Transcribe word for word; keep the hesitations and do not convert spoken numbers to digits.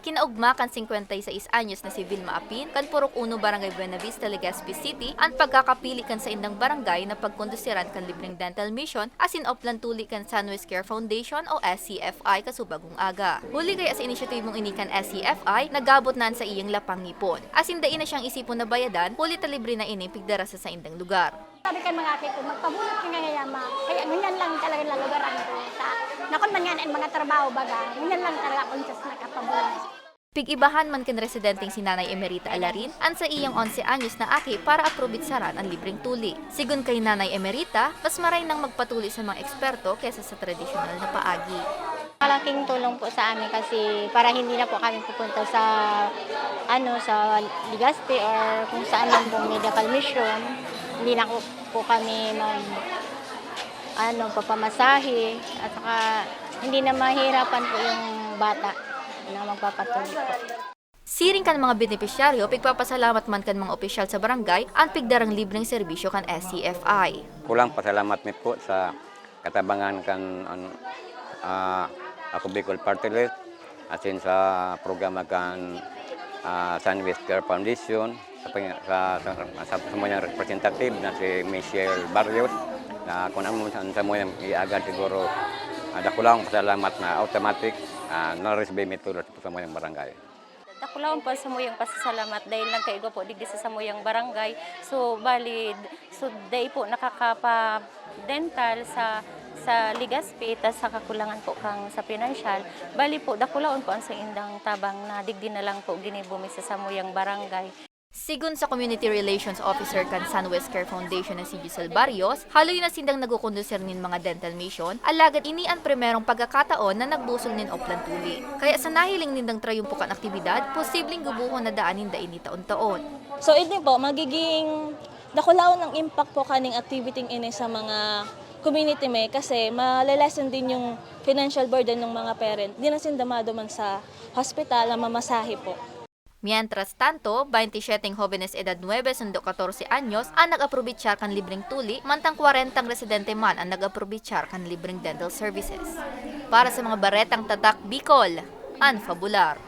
Kinaogma kan singkwenta y seis anyos na si Vilma Apin, kan Purok Uno, Barangay Buenavista, Legazpi City, an pagkakapili kan saindang barangay na pagkondusiran kan libreng dental mission asin oplan tuli kan Sunwise Care Foundation o S C F I kasubagong aga. Huli kaya sa inisyatibong ini kan S C F I, nagabot na an saiyang lapang ngipon. Asin dai na siyang isipon na bayadan, huli ta libre na ini pigdara sa saindang lugar. Sabi kan mga aki ko, "Magpabunot ka nga, Yama." Kaya ngunyan lang talaga nalugaran ko. Sa, nakon man nga na ang mga trabaho, baga, ngunyan lang talaga akong Diyos nakapabunot. Pig-ibahan man kan residenteng si Nanay Emerita Alarin an saiyang onse anyos na aki para aprobitsaran an libreng tuli. Sigon kay Nanay Emerita, mas maray nang magpatuli sa mga eksperto kesa sa tradisyonal na paagi. Malaking tulong po sa amin kasi para hindi na po kami pupunta sa, ano, sa Legazpi or kung saan man pong medical mission. Hindi na po, po kami mag, ano, papamasahe at saka hindi na mahirapan po yung bata na magpapatuloy po. Siring kan mga benepisyaryo, pigpapasalamat man kan mga opisyal sa barangay an pigdarang libreng serbisyo kan S C F I. Kulang pasalamat mi po sa katabangan kan, ano, ah, Ako Bicol Party List, asin sa programa kan, ah, Sunwise Care Foundation, sa pang-, sa, sa, sa, sa mga representative na si Michelle Barrios, na kung ano sa, sa mga iagad siguro, ah, dakula akong pasalamat na automatic, ah, na-receive mi tulos sa mga barangay. Dakulaon po ang samuyang pasasalamat dahil nagkaigwa po digdi sa samuyang barangay. So, bali, so, dai po nakakapa-dental sa, sa Legazpi, tas sa kakulangan po kang sa pinansyal. Bali po, dakulaon po ang saindang tabang na digdi na lang po ginibo mi sa samuyang barangay. Sigon sa Community Relations Officer kan Sunwise Care Foundation na si Giselle Barrios, haloy na sindang nagkukondusir nin mga dental mission, alagad ini an primerong pagkakataon na nagbusol nin oplan tuli. Kaya sa nahiling nindang trayumpo kan aktibidad, posibleng gubohon na daan ninda ini taon-taon. So, ini po, magiging dakulaon ang impact po kaning activity ini sa mga community mi kasi malelessen din yung financial burden ng mga parent. Di na sinda maduman sa hospital na mamasahe po. Mientras tanto, baynte y siyete jóvenes edad nuebe sundo katorse anyos an nag-aprobechar kan libreng tuli, mantang kwarentang residente man an nag-aprobechar kan libreng dental services. Para sa mga baretang Tatak Bicol, Ann Fabular.